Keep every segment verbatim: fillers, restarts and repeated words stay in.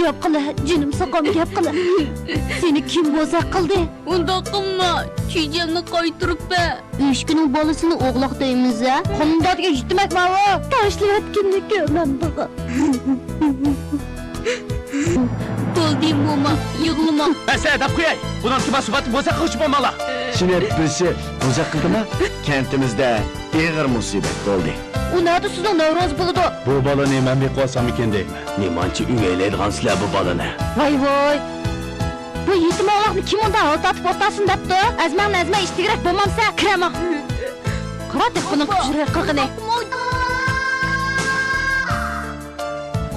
گەپ قىلە، جېنىم ساقام، گەپ قىلە. سېنى كىم بوزەك قىلدى؟ ئۇنداق قىلما، چۈجەمنى قايتۇرۇپ بەر. ئۆچكىنىڭ بالىسىنى ئوغلاق دەيمىز ھە؟ قانداق دېگەن يېتىمەك ماۋۇ؟ تاشلىۋەتكىنىنى كۆرمەم بۇغا. بولدى موما، يىغلىما. بەسە دەپ قوياي. بۇنىڭ كىم سۈپەتتە بوزەك قىلغۇچى بولماڭلار. سېنى بىرسى بوزەك قىلدىما؟ كەنتىمىزدە ئېغىر مۇسىبەت بولدى. ئۇ نەدە سىزنىڭ نەۋرىڭىز بولىدۇ؟ بۇ بالىنى مەن بېقىۋالساممىكىن دەيمەن. نېمانچە ئۆگەيلەيدىغانسىلەر بۇ بالىنى. ۋاي ۋاي. بۇ يېتىم ئوغلاقنى كىم ئۇنداق ھالتاتىپ ئولتۇرسۇن دەپتۇ؟ ئەزمەڭ ئەزمە ئىشتىگرەك بولمامسە كىرەمەڭ. قارا تېخى بۇنىڭ كۈجرەك قىلغىنى.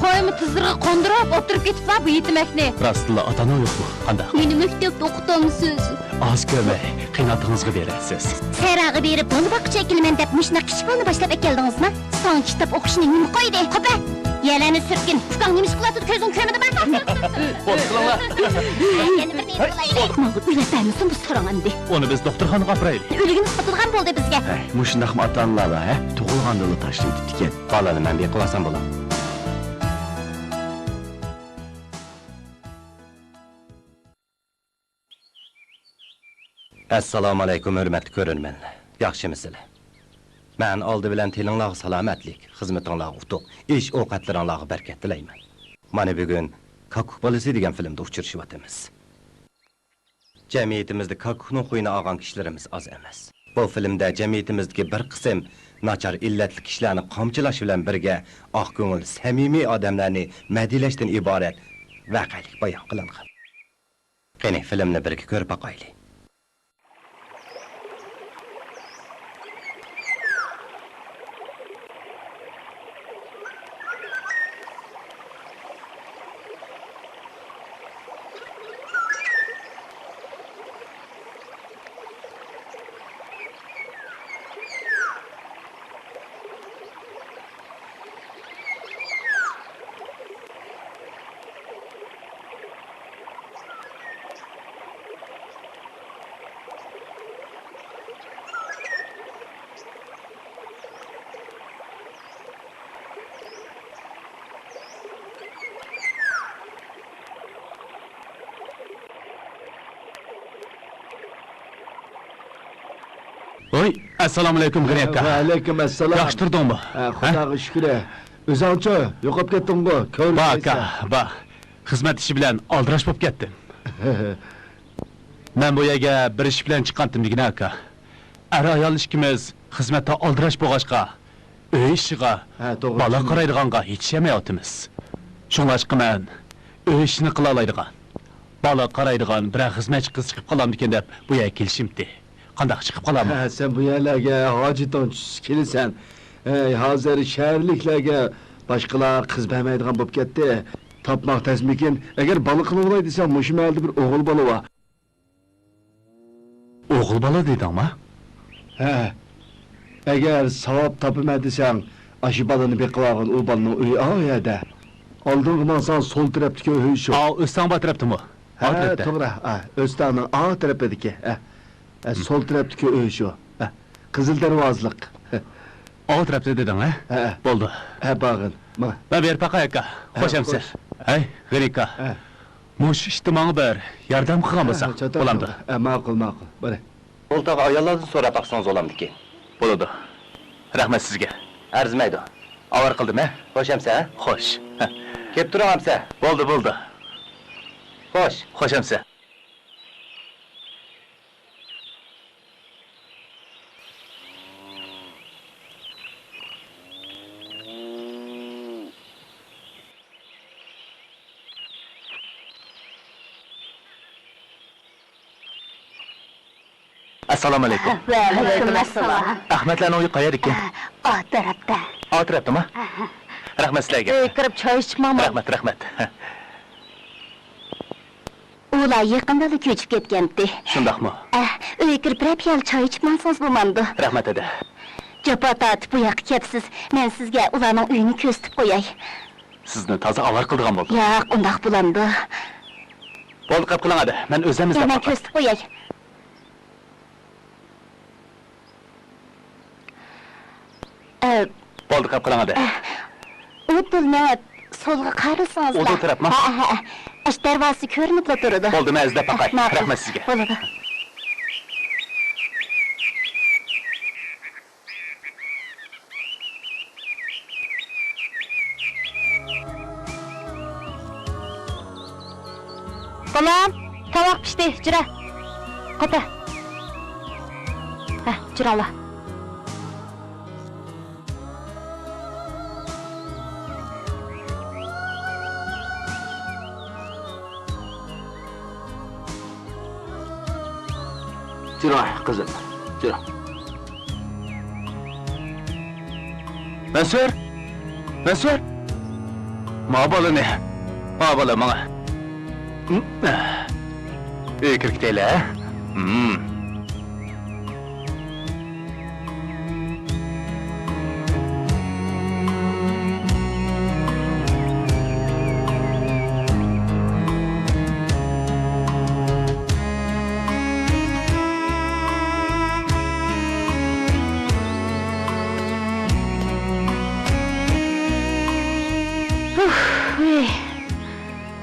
قويمۇ تىزلىرىغا قوندۇرۇپ ئولتۇرۇپ كېتىپلا بۇ يېتىمەكنى. راستتىنلا ئاتا-ئاناڭ يوقمۇ؟ قانداق؟ مېنى مەكتەپتە ئوقۇتامسىز؟ ئاز كۆرمەي، قېيىنئاتىڭىزغا بېرەرسىز. سەھراغا بېرىپ بالا باققۇچى ئەكېلىمەن دەپ مۇشۇنداق كىچىك بالىنى باشلاپ ئەكەلدىڭىزمۇ؟ ساڭا كىتاب ئوقۇشنى نېمە قويدى؟ قوپە! يەلەننى سۈرتكىن! ئۇكاڭ نېمە ئىش قىلىۋاتىدۇ، كۆزۈڭ كۆرمىدىمۇ؟ بولدى قىلىڭلار. يەنە بىر نېمە قىلايلى؟ ماڭا ئۆلۈپ بەرمىسۇن بۇ ساراڭ ئەمدى. ئۇنى بىز دوختۇرخانىغا ئاپىرايلى. ئۆلگىنى ساتىدىغان بولدى بىزگە. ھەي، مۇشۇنداقمۇ ئاتا-ئانىلار بار، ھە؟ تۇغۇلغاندىلا تاشلىۋېتىپتىكەن. بالىنى مەن بېقىۋالسام بولامدۇ؟ ئەسسالامۇئەلەيكۇم، ھۆرمەتلىك كۆرۈرمەنلەر. ياخشىمۇسىلەر؟ مەن ئالدى بىلەن تېنىڭلارغا سالامەتلىك، خىزمىتىڭلارغا ئۇتۇق، ئىش ئوقەتلىرىڭلارغا بەرىكەت تىلەيمەن. مانا بۈگۈن كاككۇك بالىسى دېگەن فىلىمدا ئۇچرىشىۋاتىمىز. جەمئىيىتىمىزدە كاككۇكنىڭ خۇيىنى ئالغان كىشىلىرىمىز ئاز ئەمەس. بۇ فىلىمدە جەمئىيىتىمىزدىكى بىر قىسىم ناچار ئىللەتلىك كىشىلەرنى قامچىلاش بىلەن بىرگە، ئاق كۆڭۈل، سەمىمىي ئادەملەرنى مەدھىيەلەشتىن ئىبارەت ۋەقەلىك بايان قىلىنغان. قېنى، فىلىمنى بىرگە كۆرۈپ باقايلى. ۋوي، ئەسسالامۇئەلەيكۇم، غېنى ئاكا. ۋەئەلەيكۇم ئەسسالام. ياخشى تۇردۇڭمۇ؟ ھە، خۇداغا شۈكرى. ئۆزۈڭچۇ؟ يوقاپ كەتتىڭغۇ؟ كۆرۈنمەيسەن. بار ئاكا، بار. خىزمەت ئىشى بىلەن ئالدىراش بولۇپ كەتتىم. مەن بۇ يەرگە بىر ئىش بىلەن چىققانتىم دېگىنە ئاكا. ئەر-ئايال ئىككىمىز خىزمەتتە ئالدىراش بولغاچقا، ئۆي ئىشىغا، ھە، توغرا بالا چۈشەندىم. قارايدىغانغا يېتىشەلمەيۋاتىمىز. شۇڭلاشقا مەن ئۆي ئىشىنى قىلالايدىغان، بالا قارايدىغان بىرەر خىزمەتچى قىز چىقىپ قالامدىكىن دەپ بۇ يەرگە كېلىشىمتى. قانداق چىقىپ قالامدۇ؟ ھە، سەن بۇ يەرلەرگە ھاجىتىڭ چۈشسە كېلىسەن. ھەي، ھازىر شەھەرلىكلەرگە باشقىلار قىز بەرمەيدىغان بولۇپ كەتتى. تاپماق تەسمىكىن. ئەگەر بالا قىلىۋالاي دېسەڭ، مۇشۇ مەھەللىدە بىر ئوغۇل بالا بار. ئوغۇل بالا دېدىڭما؟ ھە. ئەگەر ساۋاب تاپىمەن دېسەڭ، ئاشۇ بالىنى بېقىۋالغىن، ئۇ بالىنىڭ ئۆيى ئاۋۇ يەردە. ئالدىڭغا ماڭساڭ، سول تەرەپتىكى ئۆي شۇ. ئاۋۇ ئۆستەڭ بار تەرەپتىمۇ؟ ھە، توغرا. ھە، ئۆستەڭنىڭ ئاۋۇ تەرىپىدىكى. ھە. ھە، سول تەرەپتىكى ئۆي شۇ. ھە، قىزىل دەرۋازىلىق. ئاۋۇ تەرەپتە دېدىڭ، ھە؟ ھە. بولدى. ھە، بارغىن، ماڭا. مەن بېرىپ باقاي، ئاكا. ھە، خوش ئەمىسە. خوش. ھەي، غېنى ئاكا. ھە. مۇشۇ ئىشتا ماڭا بىر ياردەم قىلغان بولساڭ، ھە، چاتاق بولامدۇ؟ يوق. ھە، ماقۇل، ماقۇل. بېرە. ئولتۇرغان ئاياللاردىن سوراپ باقسىڭىز بولامدىكىن؟ بولىدۇ. رەھمەت سىزگە. ئەرزىمەيدۇ. ئاۋارە قىلدىم، ھە؟ خوش ئەمىسە، ھە؟ خوش. ھە. كېلىپ تۇرۇڭ ئەمىسە. بولدى، بولدى. خوش. خوش ئەمىسە. ئەسسالامۇئەلەيكۇم. ۋەئەلەيكۇم ئەسسالام. ئەخمەتلەرنىڭ ئۆيى قەيەردىكىن؟ ئا تەرەپتە. ئا تەرەپتىما؟ ئەھە. رەھمەت سىلەرگە. ئۆيگە كىرىپ چاي ئىچىپ ماڭماڭ. رەھمەت، رەھمەت. ئۇلار يېقىندىلا كۆچۈپ كەتكەنتى. شۇنداقمۇ؟ ئەھ، ئۆيگە كىرىپ بىرەر پىيالە چاي ئىچىپ ماڭسىڭىز بولمامدۇ؟ رەھمەت، ھەدە. جاپا تارتىپ بۇ ياققا كەپسىز. مەن سىزگە ئۇلارنىڭ ئۆيىنى كۆرسىتىپ قوياي. سىزنى تازا ئاۋارە قىلىدىغان بولدۇم. ياق، ئۇنداق بولامدۇ؟ بولدى، قاپ قىلىڭ ھەدە. مەن ئۆزۈم يا، ئىزدەپ مەن باقاي. كۆرسىتىپ قوياي. ئە، بولدى، قاپ قىلىڭ ھەدە. ئە، ئۇ پۇلنى سولغا قارىسىڭىزلا. ئۇدۇل تەرەپمۇ؟ ھە، ھە، ھە. ئاش دەرۋازىسى كۆرۈنۈپلا تۇرىدۇ. بولدى، مەن ئىزدەپ باقاي. ماقۇل. رەھمەت سىزگە. بولىدۇ. بالام، تاماق پىشتى، جۈرە. قاتا. ھە، جۈرەڭلار. جۈرە، قىزىم، جۈرە. مەنسۇر! مەنسۇر! ما بالىنى، ما بالا ماڭا. ئۆيگە كىرىپ كېتەيلى، ھە؟ ھىم.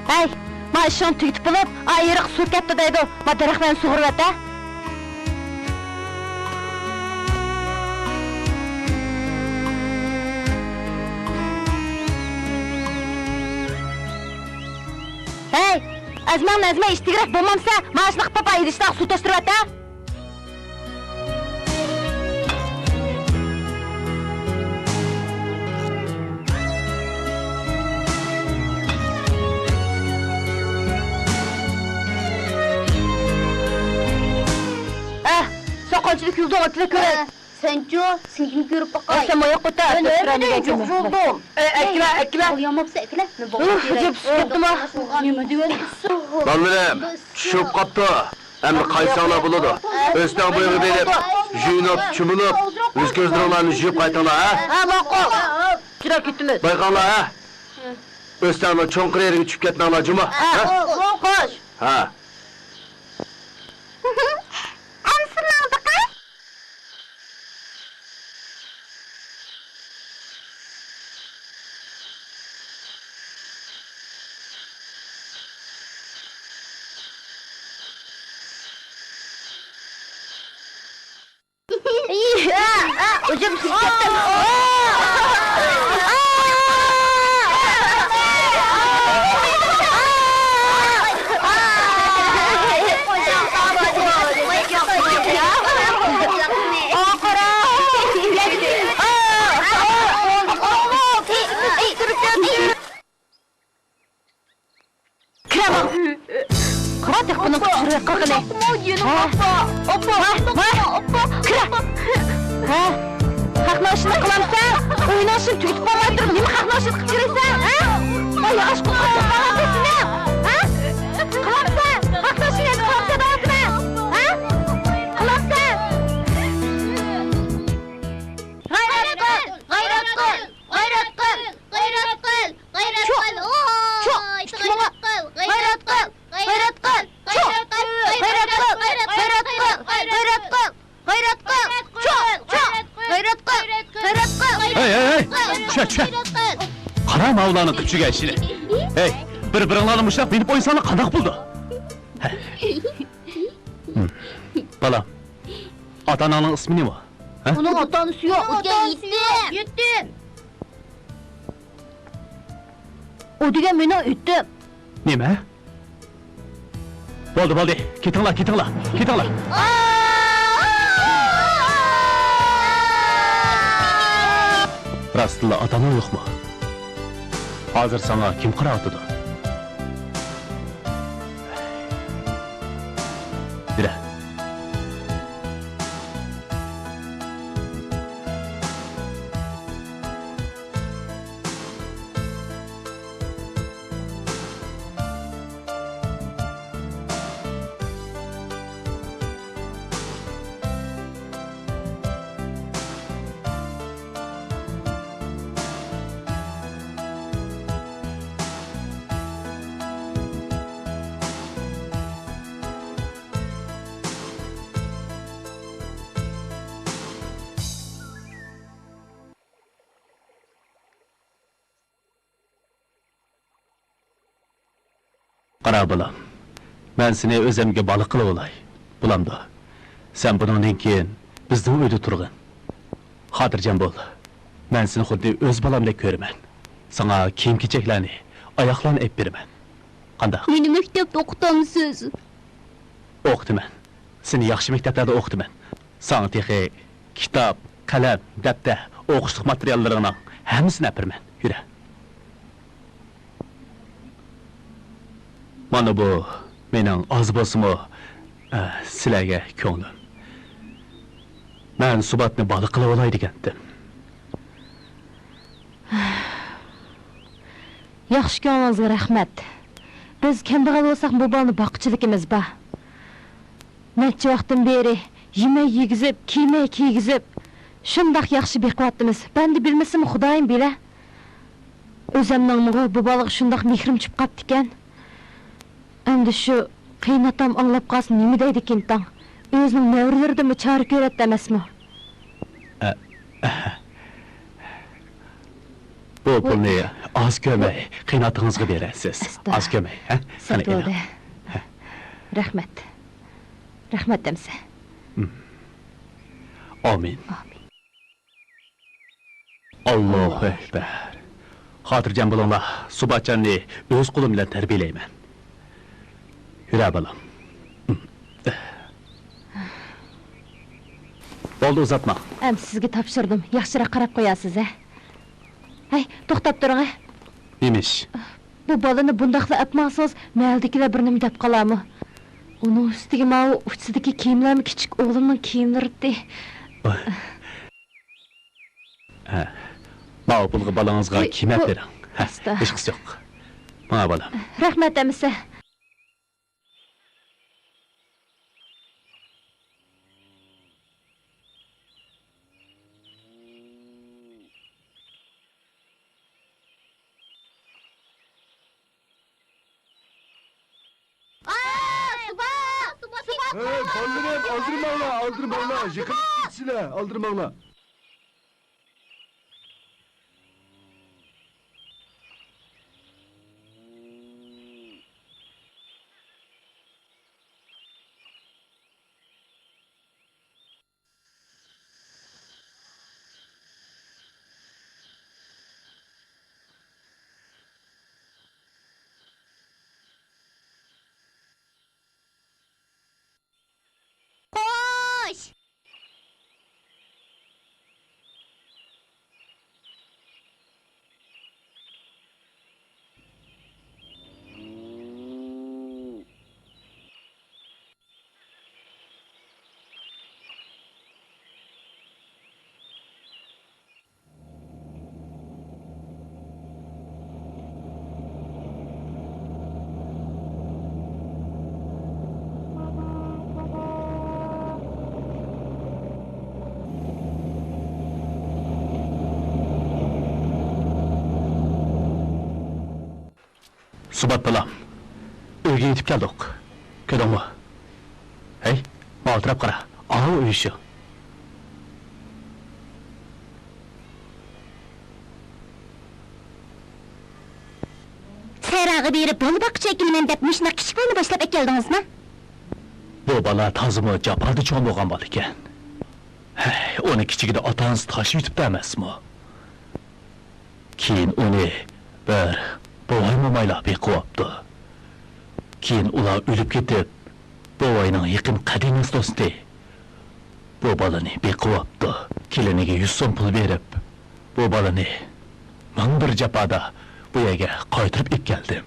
ھەي، ما ئىشىڭنى تۈگىتىپ بولۇپ، ئا، ئېرىق سۇ كەتتى دەيدۇ. ما دەرەخلەرنى سۇغۇرۇۋەت، ھە. ھەي، ئەزمەڭ نەزمە ئىشتىگرەك بولمامسە، مانا شۇنداق پاپا ئىدىشتاق سۇ توشتۇرۇۋەت، ھە. ئە، ساقالچىلىك يولدا ئاتلىق كۆرەي. سەنچۇ، سېنىڭكىنى كۆرۈپ باقاي. ئە، سەن ماياق قوتا، مەن ھەممىدىن جۇق بولدۇم. ئە، ئەكىلە، ئەكىلە. ياماپسە ئەكىلە. مەن بوغۇپ بېرەي. جىپ چۈشۈپ كەتتىمۇ. نېمە دېگەن؟ بالىلىرىم، چۈشۈپ قاپتۇ. ئەمدى قايتساڭلار بولىدۇ. ئۆستەڭ بويىغا بېرىپ، يۇيۇنۇپ، چۇمۇلۇپ، يۈز-كۆزلىرىڭلارنى يۇيۇپ قايتىڭلار، ھە؟ ھە، ماقۇل. جۈرەپ كېتىمىز. بايقاڭلار، ھە؟ ئۆستەڭنىڭ چوڭقۇر يېرىگە چۈشۈپ كەتمەڭلار، جۇمۇ. ھە، ھە؟ خوش. ھە. ئەمسە ماڭدۇقى؟ ھۇجۇم چۈشۈپ كەتتىم. كىرە ماڭ. قارا تېخى بۇنىڭ كۈچىنى قىلغىلى. ھە؟ ھە؟ كىرە. ھە؟ خەقنىڭ ئىشىنى قىلامسەن؟ ئۆينىڭ ئىشىنى تۈگىتىپ بولماي تۇرۇپ نېمە خەقنىڭ ئىشىنى قىلىپ يۈرىسەن؟ ھە؟ ۋاي ياغاچ قۇرۇق قالسا سېنىڭ. ھە؟ قىلامسەن؟ خەقنىڭ ئىشىنى ئەمدى قىلامسەن دەۋاتىمەن. ھە؟ قىلامسەن؟ غەيرەت قىل! غەيرەت قىل! غەيرەت قىل! غەيرەت قىل! غەيرەت قىل! ۋاي! غەيرەت قىل! غەيرەت قىل! غەيرەت قىل! غەيرەت قىل! غەيرەت قىل! غەيرەت قىل! غەيرەت قىل! غەيرەت قىل! چوق! چوق! غەيرەت قىل! غەيرەت قىل! ھەي، ھەي، ھەي! چۈشە، چۈشە! قارا ماۋۇلارنىڭ كۈچىگە ئىشىنى. ھەي، بىر-بىرىڭلارنى مۇشۇنداق مىنىپ ئوينىساڭلار قانداق بولىدۇ؟ بالام، ئاتا-ئاناڭنىڭ ئىسمى نېمە؟ ھە؟ ئۇنىڭ ئاتا-ئانىسى يوق، ئۇكام يېتىم. يېتىم. ئۇ دېگەن مېنىڭ ئىتىم. نېمە؟ بولدى، بولدى. كېتىڭلار، كېتىڭلار، كېتىڭلار. راستتىنلا ئاتا-ئاناڭ يوقمۇ؟ ھازىر ساڭا كىم قاراۋاتىدۇ؟ يۈرە. قارا، بالام، مەن سېنى ئۆزۈمگە بالا قىلىۋالاي، بولامدۇ؟ سەن بۇنىڭدىن كېيىن بىزنىڭ ئۆيدە تۇرغىن. خاتىرجەم بول، مەن سېنى خۇددى ئۆز بالامدەك كۆرىمەن. ساڭا كىيىم-كېچەكلەرنى، ئاياغلارنى ئېلىپ بېرىمەن. قانداق؟ مېنى مەكتەپتە ئوقۇتامسىز؟ ئوقۇتىمەن. سېنى ياخشى مەكتەپلەردە ئوقۇتىمەن. ساڭا تېخى كىتاب، قەلەم، دەپتەر، ئوقۇشلۇق ماتېرىياللىرىڭنىڭ ھەممىسىنى ئەپىرىمەن. يۈرە. مانا بۇ مېنىڭ ئاز بولسىمۇ، ئە، سىلەرگە كۆڭلۈم. مەن سۇباتنى بالا قىلىۋالاي دېگەنتىم. ياخشى كۆڭلىڭىزگە رەھمەت. بىز كەمبەغەل بولساق، بۇ بالىنى باققۇچىلىكىمىز بار. نەچچە ۋاقىتتىن بېرى يېمەي يېگۈزۈپ، كىيمەي كىيگۈزۈپ، شۇنداق ياخشى بېقىۋاتىمىز. بەندە بىلمىسىمۇ، خۇدايىم بىلە. ئۆزەمنىڭمۇ بۇ بالىغا شۇنداق مېھرىم چۈشۈپ قاپتىكەن. ئەمدى شۇ قېيىنئاتام ئاڭلاپ قالسا نېمە دەيدىكىن تاڭ؟ ئۆزىنىڭ نەۋرىلىرىدىنمۇ چارە كۆرەتتى ئەمەسمۇ؟ ئە، ئەھە. بۇ ۋاي. پۇلنى ئاز كۆرمەي قېيىنئاتىڭىزغا بېرەرسىز. ئاستا. ئاز كۆرمەي، ھە؟ سەت قېنى، ئېلىڭ. بولدى. ھە. رەھمەت. رەھمەت ئەمىسە. ئامىن. ئامىن. ئاللاھۇ ئەكبەر. خاتىرجەم بولۇڭلار، سۇباتجاننى ئۆز قولۇم بىلەن تەربىيەلەيمەن. يۈرە، بالام. بولدى، ئۇزاتما. ئەمسە سىزگە تاپشۇردۇم، ياخشىراق قاراپ قويارسىز، ھە؟ ھەي، توختاپ تۇرۇڭ، ھە؟ نېمە ئىش؟ بۇ بالىنى بۇنداقلا ئەپ ماڭسىڭىز، مەھەللىدىكىلەر بىر نېمە دەپ قالارمۇ؟ ئۇنىڭ ئۈستىگە ماۋۇ ئۇچىسىدىكى كىيىملەرمۇ كىچىك ئوغلۇمنىڭ كىيىملىرىدى. ھە. ماۋۇ پۇلغا بالىڭىزغا ۋۇي، كىيىم ئەپ بۇ بېرىڭ. ھە، ئاستا. ھېچقىسى يوق. ماڭا، بالام. رەھمەت ئەمىسە. ئاي، سۇبات! سۇبات! ھەي، بالىلىرىم، ئالدىرىماڭلار، ئالدىرىماڭلار، يېقىن كېتىشىلەر، ئالدىرىماڭلار. خوش! سۇبات بالام، ئۆيگە يېتىپ كەلدۇق. كۆردۈڭمۇ؟ ھەي، ماۋۇ تەرەپ قارا. ئاۋۇ ئۆي شۇ. سەھراغا بېرىپ بالا باققۇچى ئەكېلىمەن دەپ مۇشۇنداق كىچىك بالىنى باشلاپ ئەكەلدىڭىزمۇ؟ بۇ بالا تازىمۇ جاپادا چوڭ بولغان بالا ئىكەن. ھەي، ئۇنى كىچىكىدە ئاتا-ئانىسى تاشلىۋېتىپتۇ ئەمەسمۇ؟ كېيىن ئۇنى بىر بوۋاي-مومايلار بېقىۋاپتۇ. كېيىن ئۇلار ئۆلۈپ كېتىپ، بوۋاينىڭ يېقىن قەدىمىي دوستى بۇ بالىنى بېقىۋاپتۇ. كېلىنىگە يۈز سوم پۇل بېرىپ، بۇ بالىنى مىڭ بىر جاپادا بۇ يەرگە قايتۇرۇپ ئېلىپ كەلدىم.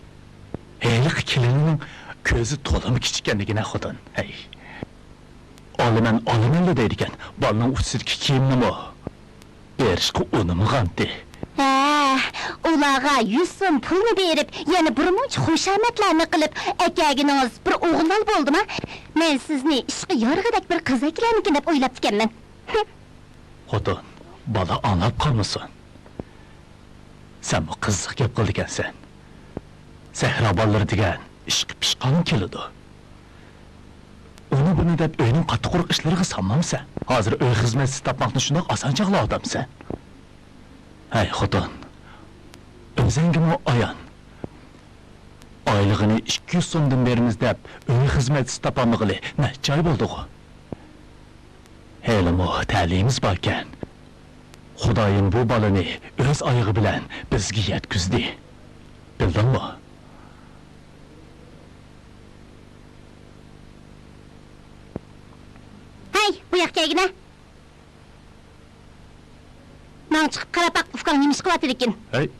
ھېلىقى كېلىنىنىڭ كۆزى تولىمۇ كىچىككەن دېگىنە خوتۇن. ھەي. ئالىمەن، ئالىمەنلا دەيدىكەن، بالىنىڭ ئۇچىسىدىكى كىيىمنىمۇ بېرىشقا ئۇنىمىغانتى. ھە، ئۇلارغا يۈز سوم پۇلنى بېرىپ، يەنە بىرمۇنچە خۇشامەتلەرنى قىلىپ ئەكەلگىنىڭىز بىر ئوغۇل بالا بولدىما؟ مەن سىزنى ئىشقا يارىغۇدەك بىر قىز ئەكىلەرمىكىن دەپ ئويلاپتىكەنمەن. خوتۇن، بالا ئاڭلاپ قالمىسۇن. سەنمۇ قىزىق گەپ قىلىدىكەنسەن. سەھرا بالىلىرى دېگەن ئىشقا پىشقان كېلىدۇ. ئۇنى بۇنى دەپ ئۆينىڭ قاتتىق قۇرۇق ئىشلىرىغا سالمامسەن؟ ھازىر ئۆي خىزمەتچىسى تاپماقنى شۇنداق ئاسان چاغلاۋاتامسەن؟ ھەي، خوتۇن، ئۆزۈڭگىمۇ ئايان. ئايلىقىنى ئىككى يۈز سومدىن بېرىمىز دەپ ئۆي خىزمەتچىسى تاپالمىغىلى نەچچە ئاي بولدىغۇ؟ ھېلىمۇ تەلىيىمىز باركەن. خۇدايىم بۇ بالىنى ئۆز ئايىغى بىلەن بىزگە يەتكۈزدى. بىلدىڭمۇ؟ ھەي، بۇ ياققا كەلگىنە. ماڭا چىقىپ قاراپ باق، ئۇكاڭ نېمە ئىش قىلىۋاتىدىكىن؟ ھەي،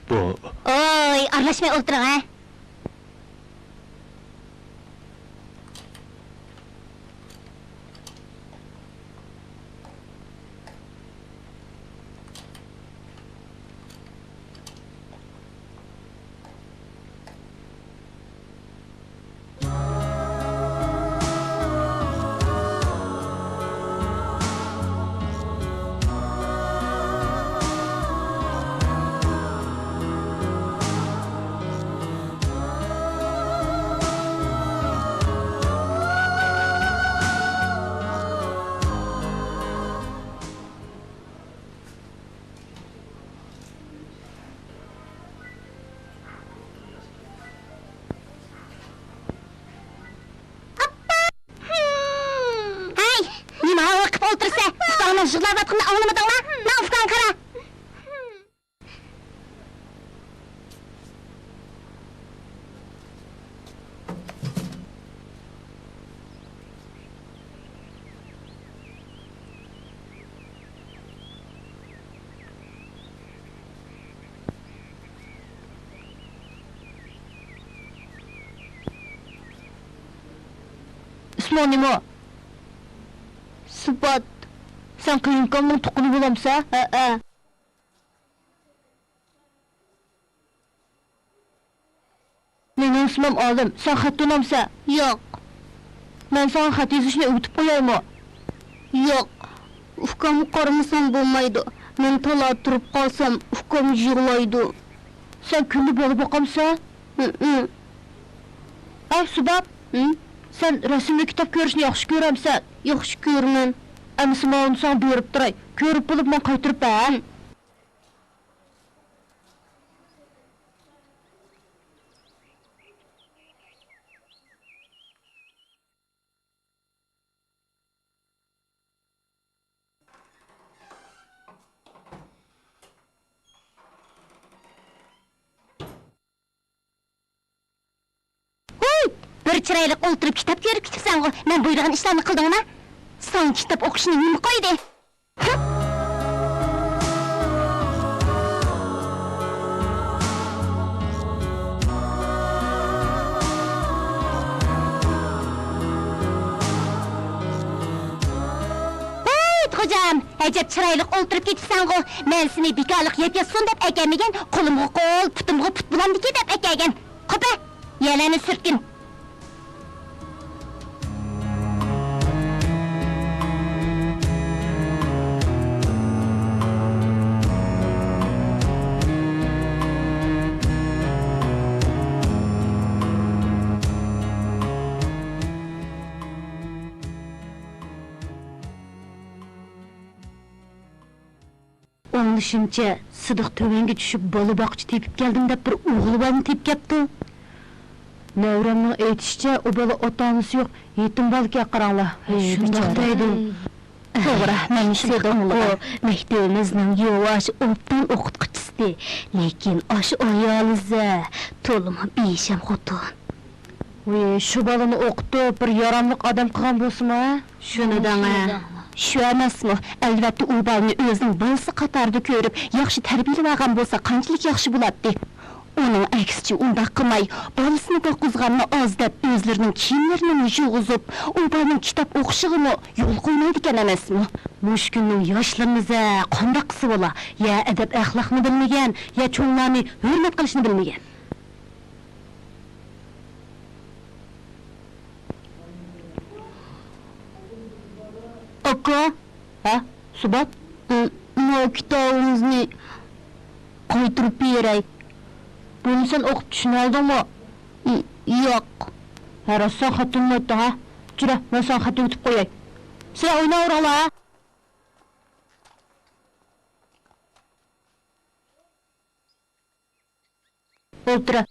بۇ. ئوي، ئارىلاشماي ئولتۇرۇڭ، ھە. ھەي، نېمە ھاۋا قىپ ئولتۇرسە؟ ئۇكاڭنىڭ يىغلاۋاتقىنىنى ئاڭلىمىدىڭلا؟ ماڭ، ئۇكاڭغا قارا. ئىسمىڭ نېمە؟ سىپات. سەن قېيىنئاكامنىڭ تۇغقىنى بولامسەن؟ ھەئە. مېنىڭ ئىسمىم ئالىم. سەن خەت تونامسەن؟ ياق. مەن ساڭا خەت يېزىشنى ئۆگىتىپ قويايمۇ؟ ياق. ئۇكامغا قارىمىسام بولمايدۇ. مەن تالا تۇرۇپ قالسام، ئۇكام يىغلايدۇ. سەن كۈندە بالا باقامسەن؟ ھىم. ئەي، سۇبات! ھىم؟ سەن رەسىملىك كىتاب كۆرۈشنى ياخشى كۆرەمسەن؟ ياخشى كۆرىمەن. ئەمىسە ماۋۇنى ساڭا بېرىپ تۇراي. كۆرۈپ بولۇپ ماڭا قايتۇرۇپ بەر. ھىم. ھۇي! بىر چىرايلىق ئولتۇرۇپ كىتاب كۆرۈپ كېتىپسەنغۇ، مەن بۇيرۇغان ئىشلارنى قىلدىڭما؟ ساڭا كىتاب ئوقۇشنى نېمە قويدى؟ ھەي، خوجام، ئەجەب چىرايلىق ئولتۇرۇپ كېتىپسەنغۇ. مەن سېنى بىكارلىق يەپ ياتسۇن دەپ ئەكەلمىگەن، قولۇمغا قول، پۇتۇمغا پۇت بولامدىكىن دەپ ئەكەلگەن. قوپە، يەلەننى سۈرتكىن. ئاڭلىشىمچە، سىدىق تۆۋەنگە چۈشۈپ، بالا باققۇچى تېپىپ كەلدىم دەپ، بىر ئوغۇل بالىنى تېپىپ كەپتۇ. نەۋرەمنىڭ ئېيتىشىچە، ئۇ بالا ئاتا-ئانىسى يوق، يېتىم بالىكەن، قاراڭلار. ھەي، شۇنداق دەيدۇ. توغرا، مەن سىدىققۇ، مەكتىۋىمىزنىڭ يۇۋاش، ئوبدان ئوقۇتقۇچىسى. لېكىن ئاشۇ ئايالى زە، تولىمۇ بىشەم خوتۇن. ۋىي، شۇ بالىنى ئوقۇتۇپ، بىر ياراملىق ئادەم قىلغان بولسىمۇ، ھە؟ شۇنى دەڭە. شۇ ئەمەسمۇ؟ ئەلۋەتتە، ئۇ بالىنى ئۆزىنىڭ بالىسى قاتارىدا كۆرۈپ، ياخشى تەربىيەلىۋالغان بولسا، قانچىلىك ياخشى بولاتتى. ئۇنىڭ ئەكسىچە، ئۇنداق قىلماي، بالىسىنى باققۇزغاننى ئاز دەپ، ئۆزلىرىنىڭ كىيىملىرىنىمۇ يۇغۇزۇپ، ئۇ بالىنىڭ كىتاب ئوقۇشىغىمۇ يول قويمايدىكەن ئەمەسمۇ؟ مۇشۇ كۈننىڭ ياشلىرىنى زە قانداق قىلسا بولا؟ يا ئەدەپ-ئەخلاقنى بىلمىگەن، يا چوڭلارنى ھۆرمەت قىلىشنى بىلمىگەن. ئاكا. ھە، سۇبات؟ ئى، ماۋۇ كىتابىڭىزنى قايتۇرۇپ بېرەي. بۇنى سەن ئوقۇپ چۈشىنەلدىڭمۇ؟ ئى، ياق. ھە، راست سەن خەت تونۇمايتتىڭ، ھە؟ جۈرە، مەن ساڭا خەت ئۆگىتىپ قوياي. سىلەر ئويناۋېرىڭلار، ھە؟ ئولتۇرە.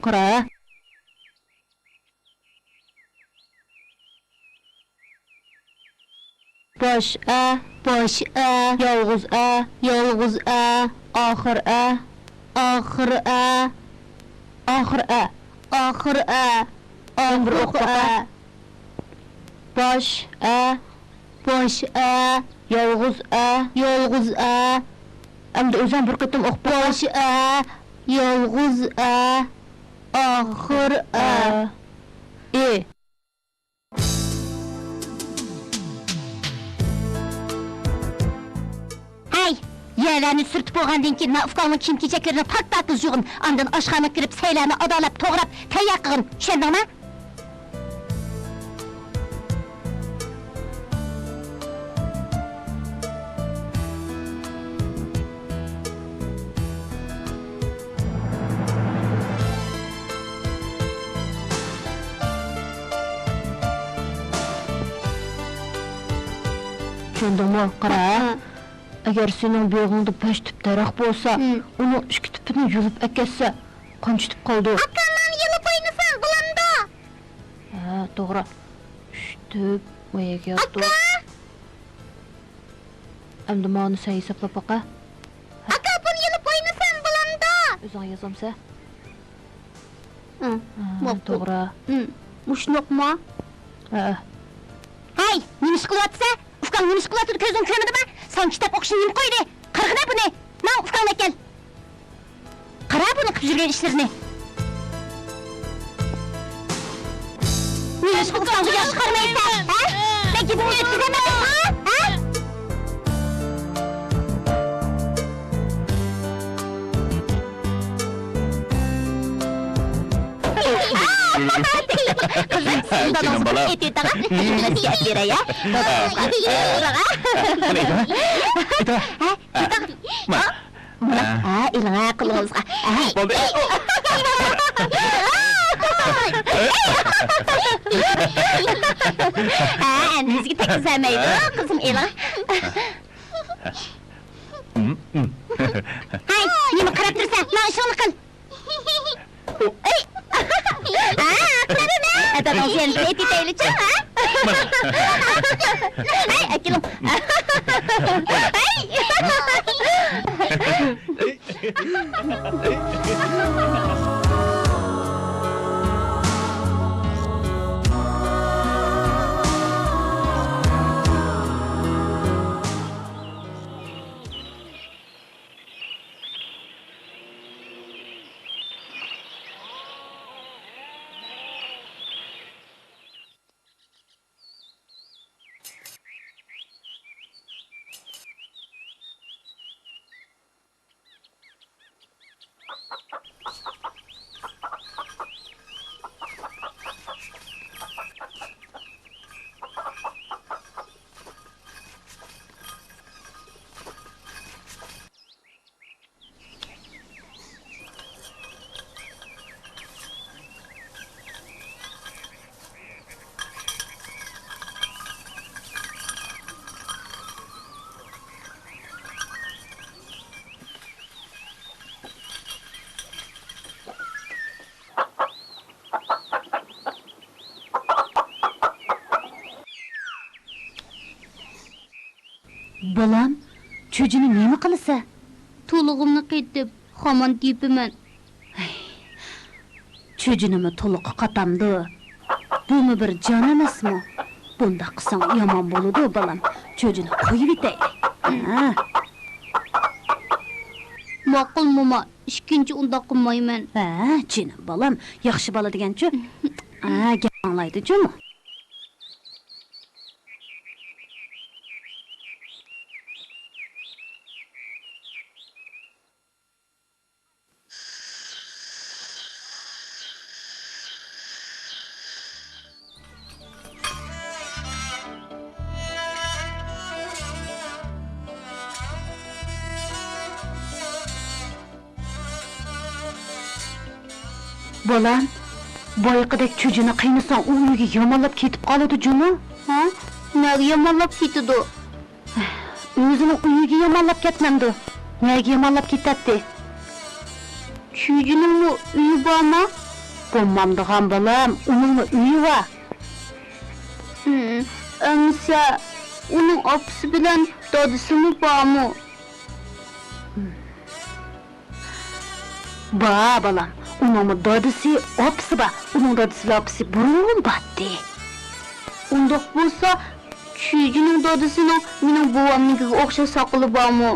قارا. باش ئە، باش ئە، يالغۇز ئە، يالغۇز ئە، ئاخىر ئە، ئاخىر ئە، ئاخىر ئە، ئاخىر ئە، ئاخىرقى ئە. باش ئە، باش ئە، يالغۇز ئە، يالغۇز ئە. ئەمدى ئۆزۈڭ بىر قېتىم ئوقۇپ باقە. باش ئە، يالغۇز ئە، ئاخىر ئە. ئى. ھەي، يەرلەرنى سۈرتۈپ بولغاندىن كېيىن، مانا ئۇكاڭنىڭ كىيىم-كېچەكلىرىنى پاك-پاكىز يۇغىن. ئاندىن ئاشخانىغا كىرىپ، سەيلەرنى ئادالەپ توغراپ تەييار قىلغىن. چۈشەندىڭمۇ؟ چۈشەندىڭمۇ؟ قارا. ھە. ئەگەر سېنىڭ بېغىڭدا بەش تۈپ دەرەخ بولسا، ھىم، ئۇنىڭ ئىككى تۈپىنى يۇلۇپ ئەكەتسە، قانچە تۈپ قالىدۇ؟ ئاكا، مانا يۇلۇپ ئوينىسام بولامدۇ؟ ھە، توغرا. ئۈچ تۈپ، ئون ئىككى ياتتۇق. ئاكا! ئەمدى ماۋۇنى سەن ھېسابلاپ باقە. ئاكا، بۇنى يۇلۇپ ئوينىسام بولامدۇ؟ ئۆزۈڭ يازامسەن؟ ھە، ھە، بوپتۇ. توغرا. ھىم، مۇشۇنداقمۇ؟ ھە. ھەي، نېمە ئىش قىلىۋاتىسەن؟ ئۇكاڭ نېمە ئىش قىلىۋاتىدۇ، كۆزۈڭ كۆرمىدىمۇ؟ ساڭا كىتاب ئوقۇشنى نېمە قويدى؟ قارىغىنا بۇنى. ماڭ، ئۇكاڭنى ئەكەل. قارا بۇنىڭ قىلىپ يۈرگەن ئىشلىرىنى. نېمە ئىش قىلساڭ بۇ ياخشى قارىمايسەن، ھە؟ مەن گېپىمنى يەتكۈزەمدىم، ھە؟ قىزىم، سېنىڭ داداڭ سوقۇپ كېتىۋېتىڭ، ھە؟ نەسىھەت بېرەي، ھە؟ داداڭغا. ھە؟ مانا. ھە، ئېلىڭ، ھە، قولىڭىزغا. ھە. بولدى. ھە، ئەمدى بىزگە تەگكۈزەلمەيدۇ، قىزىم، ئېلىڭ. ھەي، نېمە قاراپ تۇرسەن؟ ماڭ، ئىشىڭنى قىل. ئەي! ھە، قارىمە! ئەتەتىڭ سېنى ئېتىتەيلىچۇ، ھە؟ ھەي، ئەكېلىڭ. ھەي! بالام، چۈجىنى نېمە قىلىسەن؟ تۇلۇقۇمنى قېتىپ، خامان تېپىمەن. ھەي، چۈجىنىمۇ تۇلۇققا قاتامدۇ؟ بۇمۇ بىر جان ئەمەسمۇ؟ بۇنداق قىلساڭ يامان بولىدۇ، بالام. چۈجىنى قويۇۋېتەيلى. ھە. ماقۇل، موما. ئىككىنچى ئۇنداق قىلمايمەن. ھە، جېنىم بالام، ياخشى بالا دېگەنچۇ. ھە، گەپ ئاڭلايدۇ جۇمۇ. بالام، بايىقىدەك چۈجىنى قىينىساڭ، ئۇ ئۆيگە يامانلاپ كېتىپ قالىدۇ جۇمۇ. ھە؟ نەگە يامانلاپ كېتىدۇ؟ ئۆزىنىڭ ئۆيىگە يامانلاپ كەتمەمدۇ؟ نەگە يامانلاپ كېتەتتى؟ چۈجىنىڭمۇ ئۆيى بارما؟ بولمامدىغان بالام، ئۇنىڭمۇ ئۆيى بار. ھىم، ئەمىسە، ئۇنىڭ ئاپىسى بىلەن دادىسىمۇ بارمۇ؟ بار، بالام. ئۇنىڭمۇ دادىسى، ئاپىسى بار. ئۇنىڭ دادىسى بىلەن ئاپىسى بۇرۇن باتتى. ئۇنداق بولسا، چۈجىنىڭ دادىسىنىڭ مېنىڭ بوۋامنىڭكىگە ئوخشاش ساقىلى بارمۇ؟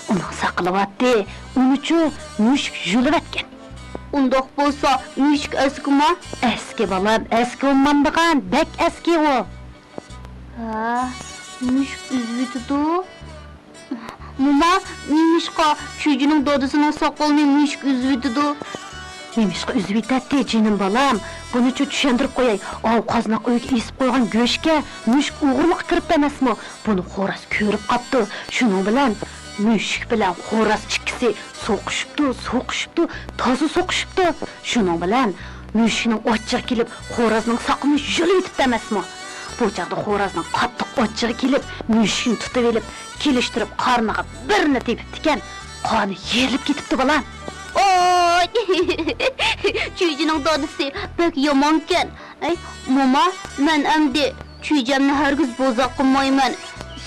ئۇنىڭ ساقىلى باتتى. ئۇنىچۇ مۈشۈك يۇلۇۋەتكەن. ئۇنداق بولسا، مۈشۈك ئەسكىما؟ ئەسكى، بالام، ئەسكى بولمامدىغان، بەك ئەسكى ئۇ. ھە، مۈشۈك ئۈزۈۋېتىدۇ. موما، نېمىشقا چۈجىنىڭ دادىسىنىڭ ساقىلىنى مۈشۈك ئۈزۈۋېتىدۇ؟ نېمىشقا ئۈزۈۋېتەتتى، جېنىم بالام؟ بۇنىچۇ چۈشەندۈرۈپ قوياي. ئاۋۇ قازناق ئۆيگە ئېسىپ قويغان گۆشكە مۈشۈك ئوغرىلىققا كىرىپتۇ ئەمەسمۇ؟ بۇنى خوراز كۆرۈپ قاپتۇ. شۇنىڭ بىلەن مۈشۈك بىلەن خوراز ئىككىسى سوقۇشۇپتۇ، سوقۇشۇپتۇ، تازا سوقۇشۇپتۇ. شۇنىڭ بىلەن مۈشۈكنىڭ ئاچچىقى كېلىپ، خورازنىڭ ساقىلىنى يۇلۇۋېتىپتۇ ئەمەسمۇ؟ بۇ چاغدا خورازنىڭ قاتتىق ئاچچىقى كېلىپ، مۈشۈكنى تۇتۇۋېلىپ، كېلىشتۈرۈپ قارنىغا بىرنى تېپىپتىكەن، قارنى يېرىلىپ كېتىپتۇ، بالام. ئوي! چۈجىنىڭ دادىسى بەك يامانكەن. ئەي، موما، مەن ئەمدى چۈجەمنى ھەرگىز بوزەك قىلمايمەن.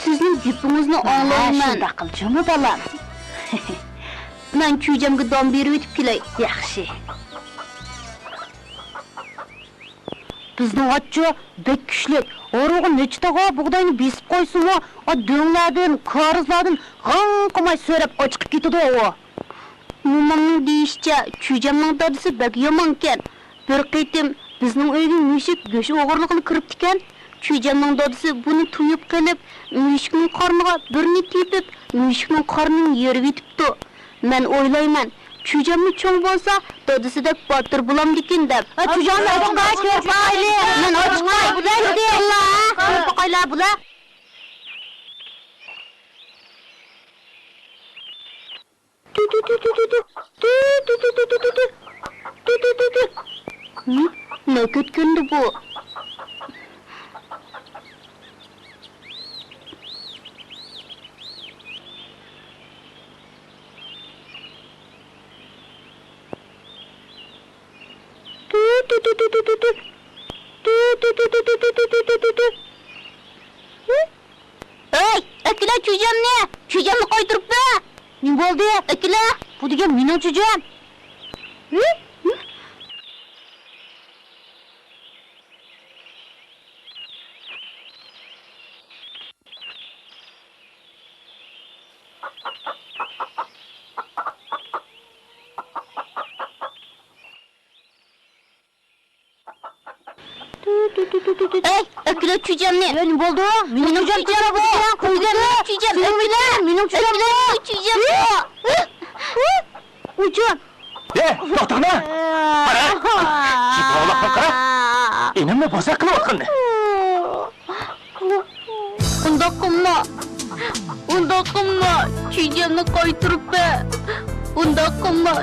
سىزنىڭ گېپىڭىزنى ھە، ئاڭلايمەن. شۇنداق قىل جۇمۇ، بالام. مەن چۈجەمگە دان بېرىۋېتىپ كېلەي. ياخشى. بىزنىڭ ئاتچۇ بەك كۈچلۈك. ھارۋىغا نەچچە تاغا بۇغداينى بېسىپ قويسىمۇ، ئا، دۆڭلەردىن، كارىزلاردىن غاڭ قىلماي سۆرەپ ئاچىقىپ كېتىدۇ ئۇ. مومامنىڭ دېيىشىچە، چۈجەمنىڭ دادىسى بەك يامانكەن. بىر قېتىم بىزنىڭ ئۆيگە مۈشۈك گۆش ئوغرىلىقىلا كىرىپتىكەن. چۈجەمنىڭ دادىسى بۇنى تۇيۇپ قېلىپ، مۈشۈكنىڭ قارنىغا بىرنى تېپىپ، مۈشۈكنىڭ قارنىنى يېرىۋېتىپتۇ. مەن ئويلايمەن، چۈجەممۇ چوڭ بولسا، دادىسىدەك باتۇر بولامدىكىن دەپ. ھە، چۈجەمنى ئاچىقاي، كۆرۈپ باقايلى. مەن ئاچىقاي، بۇلار كۆرۈپ باقايلا، بۇلار. ھىم؟ نەگە كەتكەندۇ بۇ؟ ھىم؟ ئەي، ئەكىلە چۈجەمنى! چۈجەمنى قايتۇرۇپ بەر! نېمە بولدى؟ ئەكىلە! بۇ دېگەن مېنىڭ چۈجەم! ئەي، ئەكىلە چۈجەمنى! نېمە بولدى؟ مېنىڭ چۈجەم بۇ! قويغىن! چۈجەم، ئەكىلە! مېنىڭ چۈجەم بۇ! ئەكىلە! چۈجەم بۇ! ئۇجۇن! ئە، توختاڭلار! قارا! كېپىڭ ئاۋلاپمۇ قارا! ئىنىمنى بوزەك قىلىۋاتقىنىنى! ئۇنداق قىلما! ئۇنداق قىلما! چۈجەمنى قايتۇرۇپ بەر! ئۇنداق قىلما!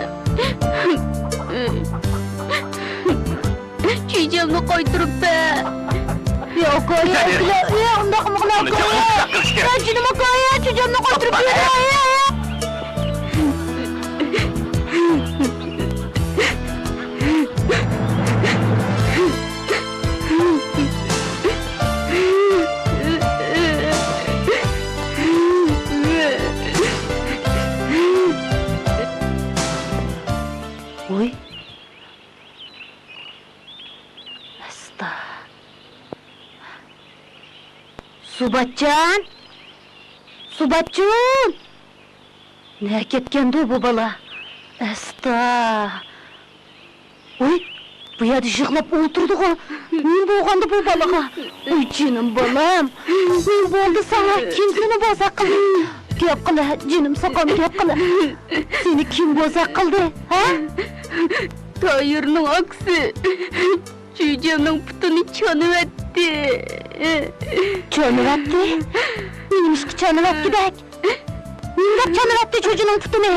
چۈجەمنى قايتۇرۇپ بەر! يا ئاكايى، ئەكىلە، يا ئۇنداق قىلمىغىن ئاكايى! يا جېنىم ئاكايى، چۈجەمنى قايتۇرۇپ بەر! ۋوي! ئاستا. سۇباتجان! سۇباتجان! نەگە كەتكەندۇ بۇ بالا؟ ئاستا. ۋوي، بۇ يەردە يىغلاپ ئولتۇرىدىغۇ. نېمە بولغاندۇ بۇ بالىغا؟ ۋوي، جېنىم بالام. نېمە بولدى ساڭا؟ كىم سېنى بوزەك قىلدى؟ گەپ قىلە، جېنىم ساقام، گەپ قىلە. سېنى كىم بوزەك قىلدى، ھە؟ تايىرنىڭ ئاكىسى. چۈجەمنىڭ پۇتىنى چانىۋەتتى. چانىۋەتتى؟ نېمىشقا چانىۋەتكۈدەك؟ نېمىدەپ چانىۋەتتى چۈجىنىڭ پۇتىنى؟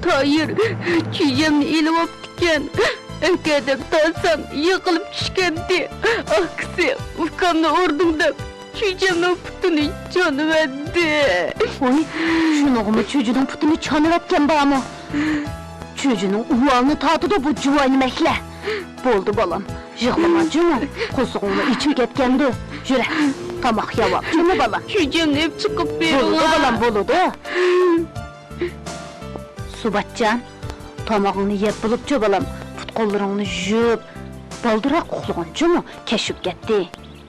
تايىر چۈجەمنى ئېلىۋاپتىكەن. ئەكە دەپ تارتسام، يىقىلىپ چۈشكەنتى. ئاكىسى، ئۇكامنى ئۇردۇڭ دەپ. چۈجەمنىڭ پۇتىنى چانىۋەتتى. ۋوي، شۇنىڭغىمۇ چۈجىنىڭ پۇتىنى چانىۋەتكەن بارمۇ؟ چۈجىنىڭ ئۇۋالىنى تارتىدۇ بۇ جۇۋاينىمەكلەر. بولدى بالام، يىغلىما جۇمۇ، قورسىقىڭمۇ ئېچىپ كەتكەندۇ. يۈرە، تاماق يەۋال جۇمۇ بالام. چۈجەمنى ئېلىپ چىقىپ بېرىڭە. بولىدۇ بالام، بولىدۇ. سۇباتجان، تامىقىڭنى يەپ بولۇپچۇ بالام، پۇت-قوللىرىڭنى يۇيۇپ، بالدۇرراق ئۇخلىغىن جۇمۇ، كەچ بولۇپ كەتتى.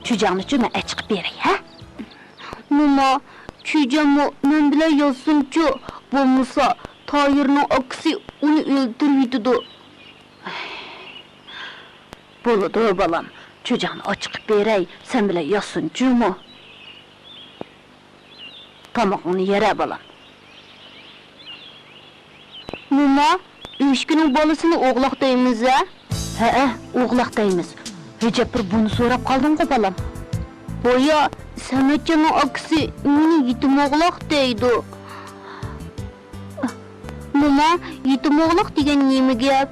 چۈجەڭنىچۇ مەن ئەچىقىپ بېرەي، ھە؟ موما، چۈجەممۇ مەن بىلەن ياتسۇنچۇ، بولمىسا تاھىرنىڭ ئاكىسى ئۇنى ئۆلتۈرۈۋېتىدۇ. بولىدۇ بالام، چۈجەڭنى ئاچىقىپ بېرەي، سەن بىلەن ياتسۇن جۇمۇ. تامىقىڭنى يەرە بالام. موما، ئۆچكىنىڭ بالىسىنى ئوغلاق دەيمىز ھە؟ ھەئە، ئوغلاق دەيمىز. ھېجەپ بىر بۇنى سوراپ قالدىڭغۇ بالام. بايا سەمەتجاننىڭ ئاكىسى مېنى يېتىم ئوغلاق دەيدۇ. موما، يېتىم ئوغلاق دېگەن نېمە گەپ؟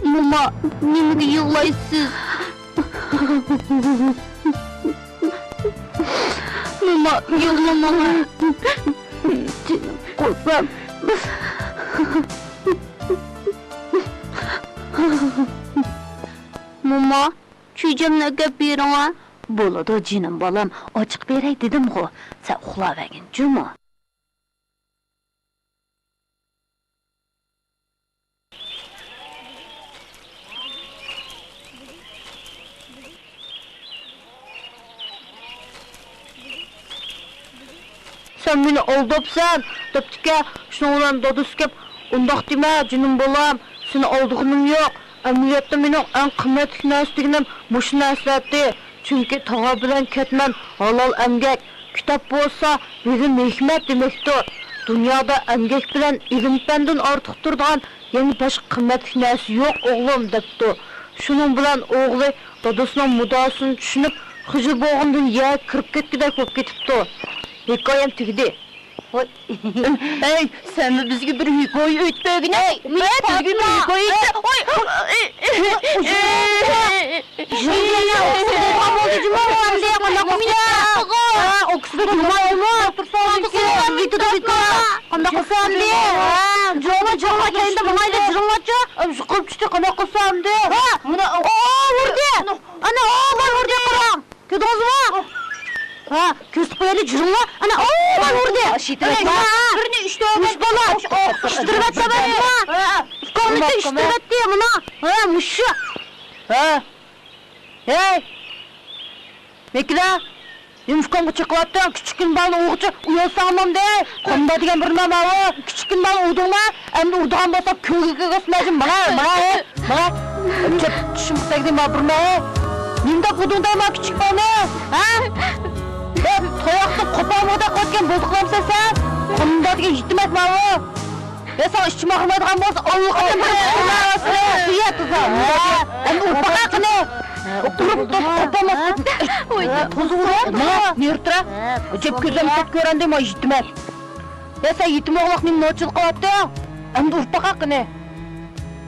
موما، نېمىگە يىغلايسىز؟ موما، يىغلىماڭ. جېنىم قۇربان. موما، چۈجەمنى ئەكەپ بېرىڭە. بولىدۇ جېنىم بالام، ئاچىقىپ بېرەي دېدىمغۇ، سەن ئۇخلاۋەرگىن جۇمۇ. سەن مېنى ئالداپسەن دەپتىكەن، شۇنىڭ بىلەن دادىسى كەپ، ئۇنداق دېمە جېنىم بالام، سېنى ئالدىغىنىم يوق. ئەمەلىيەتتە مېنىڭ ئەڭ قىممەتلىك نەرسە دېگىنىم مۇشۇ نەرسىلەردى. چۈنكى تاغار بىلەن كەتمەن ھالال ئەمگەك، كىتاب بولسا بىلىم ھېكمەت دېمەكتۇر. دۇنيادا ئەمگەك بىلەن ئىلىم-پەندىن ئارتۇق تۇرىدىغان يەنە باشقا قىممەتلىك نەرسە يوق ئوغلۇم دەپتۇ. شۇنىڭ بىلەن ئوغلى دادىسىنىڭ مۇددىئاسىنى چۈشىنىپ، خىجىل بولغىنىدىن يەرگە كىرىپ كەتكۈدەك بولۇپ كېتىپتۇ. ھېكايەم تۈگىدى. ھوي. ئەي، سەنمۇ بىزگە بىر ھېكايە ئېيتىپ بەرگىنە. ئەي، مەن بىزگە بىر ھېكايە ئېيتسە. ھوي. ھە، ئوكسىدا تۇرمايدىمۇ؟ تۇرسا، قانداق قىلسا ئەمدى؟ ھە، جۇڭلا، جۇڭلا كەينىدە ماڭايلى، جۇڭلاچۇ. يۇقىرى چۈشتى، قانداق قىلسا ئەمدى؟ ھە، مانا، ئۇ، ئۇ، ئۇردى. ئانا، ئۇ، مانا ئۇردى، قاراڭ. كۆردىڭىزمۇ؟ ھە، كۆرسىتىپ قويايلى، جۈرۈڭلار. ئانا، ئۇ، مانا ئۇردى. ئانا، ئۇ، مۇش بالا. ئۇشتۇرۇۋەتتى مانا. ئىككىڭلارنى ئۇشتۇرۇۋەتتى مانا. ھە، مۇشۇ. ھە. ھەي! مېكىدە! نېمە ئۇكامغا چېقىۋاتتىڭ؟ كىچىككىنە بالىنى ئۇرغۇچە ئۇيالساڭ ئالمامدۇ؟ قۇمدا دېگەن بىر نېمە ئۇ. كىچىككىنە بالىنى ئۇردۇڭمۇ؟ ئەمدى ئۇرىدىغان بولساڭ كۆڭۈلگە كەلگەن سىلەرچۇ. ماڭا، ماڭا، ھەي، ماڭا. چۆپ چۈشۈمگە تەگدى ما بىر نېمە. نېمە دەپ ئۇردۇڭ دەيمەن كىچىك بالىنى؟ ھە؟ ھە، تاياقنى قوپالمىغۇدەك قىلىۋاتقان بولدى قىلامسەن سەن؟ قۇمدا دېگەن يېتىمەك ماۋۇ. يا ساڭا ئىچىم ئاغرىمايدىغان بولسا، ئاللىقاچان بىر ئۇرۇپ باقاي قېنى. ئۇرۇپ توسۇپ قوپالماس. ماڭا نېرى تۇرا. جەپ كۆزۈم سەت كۆرەندى، ما يېتىمەك. يا سەن يېتىم ئوغلاق نېمە نوچىلىق قىلىۋاتتىڭ؟ ئەمدى ئۇرۇپ باقاي قېنى.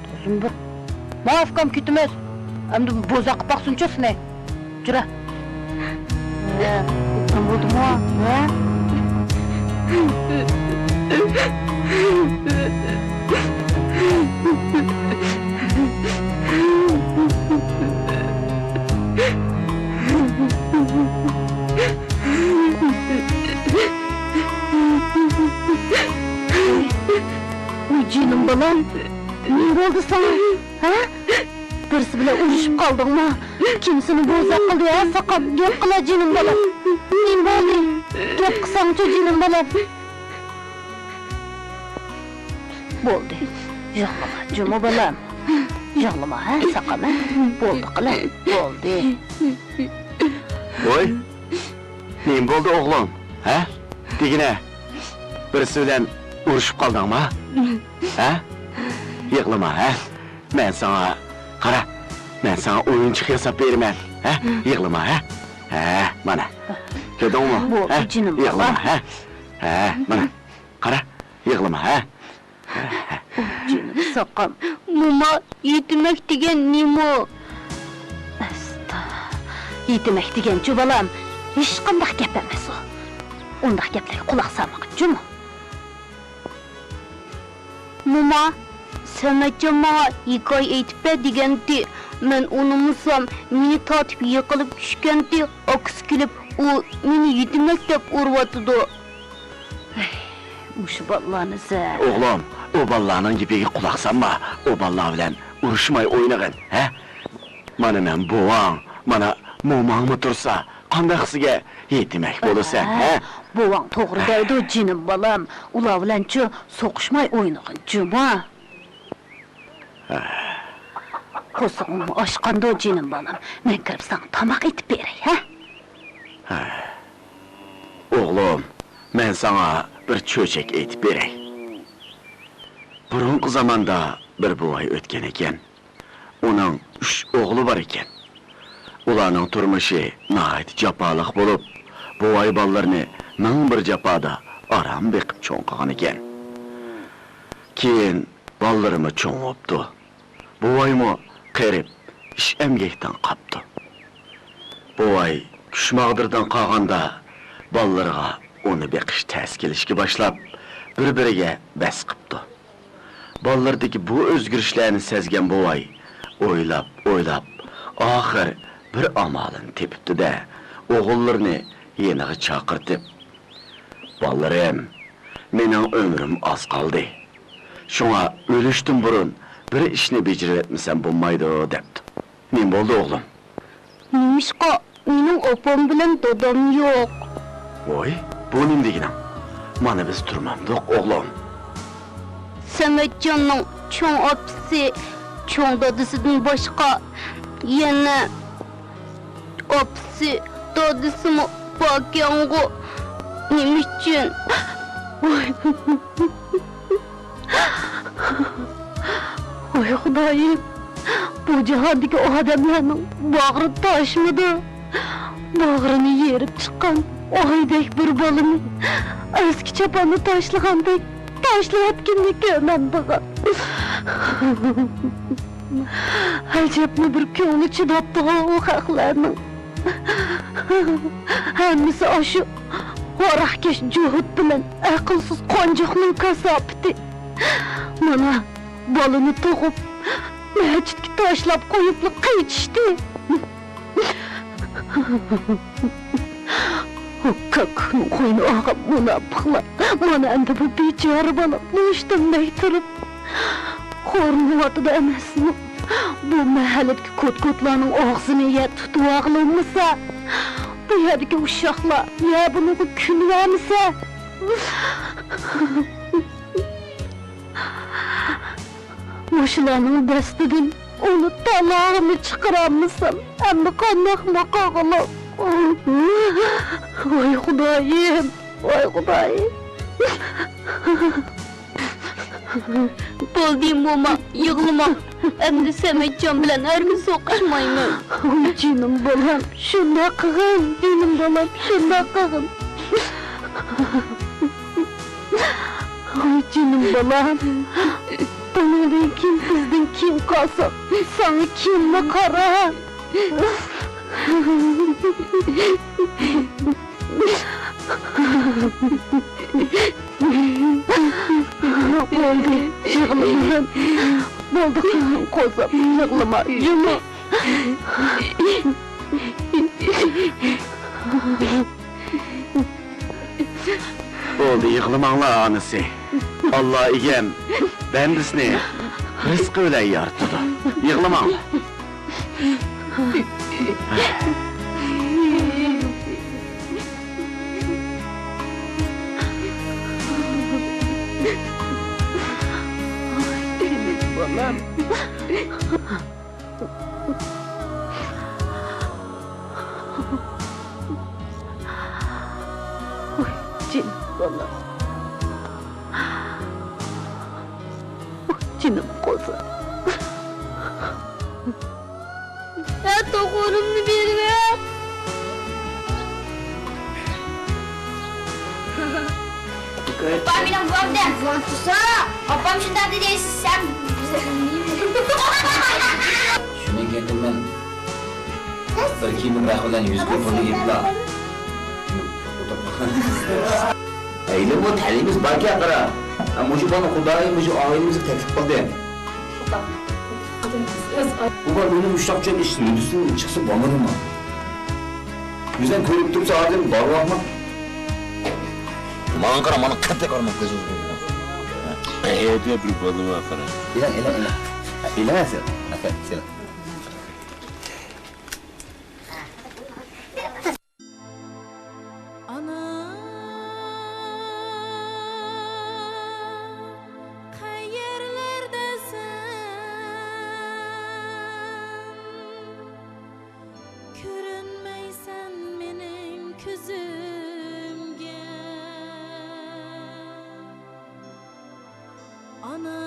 تۇزۇم بىر. ما ئۇكام كېتىمىز. ئەمدى بوزەك قىلىپ باقسۇنچۇ سېنى. جۈرە. ھە، ئۇققان بولدىمۇ؟ ھە؟ ۋاي جېنىم بالام، نېمە بولدى ساڭا؟ ھە؟ بىرسى بىلەن ئۇرۇشۇپ قالدىڭمۇ؟ كىم سېنى بوزەك قىلدى، ھە، ساقال؟ گەپ قىلا، جېنىم بالام. نېمە بولدى؟ گەپ قىلساڭچۇ، جېنىم بالام. بولدى. يىغلىما، جۇمۇ بالام. يىغلىما، ھە، ساقال، ھە؟ بولدى، قىلە. بولدى. ۋاي. نېمە بولدى ئوغلۇم؟ ھە؟ دېگىنە، بىرسى بىلەن ئۇرۇشۇپ قالدىڭما؟ ھە؟ يىغلىما، ھە؟ مەن ساڭا، قارا، مەن ساڭا ئويۇنچۇق ياساپ بېرىمەن، ھە؟ يىغلىما، ھە؟ ھە، مانا. كۆردۈڭمۇ؟ بولدى، ھە؟ جېنىم يىغلىما، بالام. ھە؟ ھە، مانا. قارا، يىغلىما، ھە؟ جېنىم ساقام. موما، يېتىمەك دېگەن نېمە؟ ئەستا، يېتىمەك دېگەنچۇ بالام، ھېچقانداق گەپ ئەمەس ئۇ. ئۇنداق گەپلەرگە قۇلاق سالمىغىن جۇمۇ. موما، سەمەتجان ماڭا ھېكايە ئېيتىپ بەر دېگەنتى. مەن ئۇنىمىسام، مېنى تارتىپ يىقىلىپ چۈشكەنتى. ئاكىسى كېلىپ، ئۇ مېنى يېتىمەك دەپ ئۇرۇۋاتىدۇ. ھەي، مۇشۇ بالىلارنى سەن. ئوغلۇم، ئۇ بالىلارنىڭ گېپىگە قۇلاق سالما. ئۇ بالىلار بىلەن ئۇرۇشماي ئوينىغىن، ھە؟ مانا مەن بوۋاڭ، مانا موماڭمۇ تۇرسا، قانداق سىزگە يېتىمەك بولىسەن، ھە؟ بوۋاڭ توغرا دەيدۇ، جېنىم بالام. ئۇلار بىلەنچۇ سوقۇشماي ئوينىغىن جۇمۇ. قورسىقىڭمۇ ئاچقاندۇ، جېنىم بالام؟ مەن كىرىپ ساڭا تاماق ئېتىپ بېرەي، ھە؟ ئوغلۇم، مەن ساڭا بىر چۆچەك ئېيتىپ بېرەي. بۇرۇنقى زاماندا بىر بوۋاي ئۆتكەن ئىكەن. ئۇنىڭ ئۈچ ئوغلى بار ئىكەن. ئۇلارنىڭ تۇرمۇشى ناھايىتى جاپالىق بولۇپ، بوۋاي بالىلىرىنى مىڭ بىر جاپادا ئاران بېقىپ چوڭ قىلغان ئىكەن. كېيىن بالىلىرىمۇ چوڭ بوپتۇ. بوۋايمۇ قېرىپ، ئىش ئەمگەكتىن قاپتۇ. بوۋاي كۈچ ماغدۇرىدىن قالغاندا، بالىلىرىغا ئۇنى بېقىش تەس كېلىشكە باشلاپ، بىر-بىرىگە بەس قىپتۇ. بالىلىرىدىكى بۇ ئۆزگىرىشلەرنى سەزگەن بوۋاي ئويلاپ-ئويلاپ، ئاخىر بىر ئامالىنى تېپىپتۇ-دە، ئوغۇللىرىنى يېنىغا چاقىرتىپ، «بالىلىرىم، مېنىڭ ئۆمرۈم ئاز قالدى. شۇڭا ئۆلۈشتىن بۇرۇن بىر ئىشنى بېجىرىۋەتمىسەم بولمايدۇ» دەپتۇ. نېمە بولدى، ئوغلۇم؟ نېمىشقا مېنىڭ ئاپام بىلەن دادام يوق؟ ۋوي، بۇ نېمە دېگىنىڭ؟ مانا بىز تۇرمامدۇق، ئوغلۇم. سەمەتجاننىڭ چوڭ ئاپىسى، چوڭ دادىسىدىن باشقا يەنە ئاپىسى، دادىسىمۇ باركەنغۇ. نېمە ئۈچۈن؟ ۋاي خۇدايىم، بۇ جاھاندىكى ئادەملەرنىڭ باغرى تاشمىدۇ؟ باغرىنى يېرىپ چىققان ئايدەك بىر بالىنى ئەسكى چاپاننى تاشلىغاندەك تاشلىۋەتكىنىنى كۆرمەمدىغۇ؟ ئەجەبمۇ بىر كۆڭلى چىداپتىغۇ ئۇ خەقلەرنىڭ. ھەممىسى ئاشۇ ھاراقكەش جۇھۇت بىلەن ئەقىلسىز قونجۇقنىڭ كاساپىتى. مانا، بالىنى تۇغۇپ، مەسچىتكە تاشلاپ قويۇپلا قېچىشتى. ئۇ كاككۇكنىڭ قوينى ئالغان مۇناپىقلار مانا ئەمدى بۇ بىچارە بالا مۇشتۇمدەك تۇرۇپ خورلىۋاتىدۇ ئەمەسمۇ؟ بۇ مەھەللىدىكى كوت-كوتلارنىڭ ئاغزىنى يەر تۇتۇۋالغىلى بولمىسا، بۇ يەردىكى ئۇششاقلار يەر بۇنىڭغا كۈلۈۋەرمىسە. مۇشۇلارنىڭ دەستىدىن ئۇنى تالاغىنى چىقىرالمىسام، ئەمدى قانداقمۇ قىلغۇلۇق؟ ۋاي خۇدايىم، ۋاي خۇدايىم. بولدى موما، يىغلىما. ئەمدى سەمەتجان بىلەن ھەرگىز سوقۇشمايمەن. ۋاي جېنىم بالام، شۇنداق قىلغىن، جېنىم بالام، شۇنداق قىلغىن. ۋاي جېنىم بالام، بۇنىڭدىن كېيىن بىزدىن كېيىن قالساق، ساڭا كېيىنمۇ قارا. بولدى، يىغلىمىغىن. بولدى، قىزىم، قوزام، يىغلىما، جۇمۇ. بولدى، يىغلىماڭلار ئانىسى. ئاللا ئىگەم بەندىسىنى رىزقى بىلەن يارىتىدۇ. يىغلىماڭلار. بالام. ۋاي جېنىم بالام. ۋاي جېنىم قوزام. ھە، توخۇنۇمنى بېرىۋەر. ئاپام مېنىڭ بوۋام دە. ئاپام شۇنداق دېدى، سەن. شۇنىڭ كېيىن مەن بىر كىيىملىك راخ بىلەن يۈزۈكنى قولىغا ئېلىپلا. ئەيلىمۇ تەلىيىمىز باركەن قارا. ھە، مۇشۇ بالىنى خۇدايىم مۇشۇ ئائىلىمىزگە تەكلىپ قىلدى. بۇ بالا مېنىڭ مۇشۇنداق چۈشەن ئىشتىن ھۆددىسىدىن چىقسا بولمىدىمۇ؟ ئۆزۈڭ كۆرۈپ تۇرسا ھازىر بارۋاقما؟ ماڭا قارا، مانا قەتئىي قارىما كۆزۈڭ. ئەيدە بىر بالىما قارا. ئېلە، ئېلە، ئېلە. ئېلە سەن. ئەكەل، سەن. ئانا، قەيەرلەردە سەن؟ كۆرۈنمەيسەن مېنىڭ كۆزۈمگە. ئانا،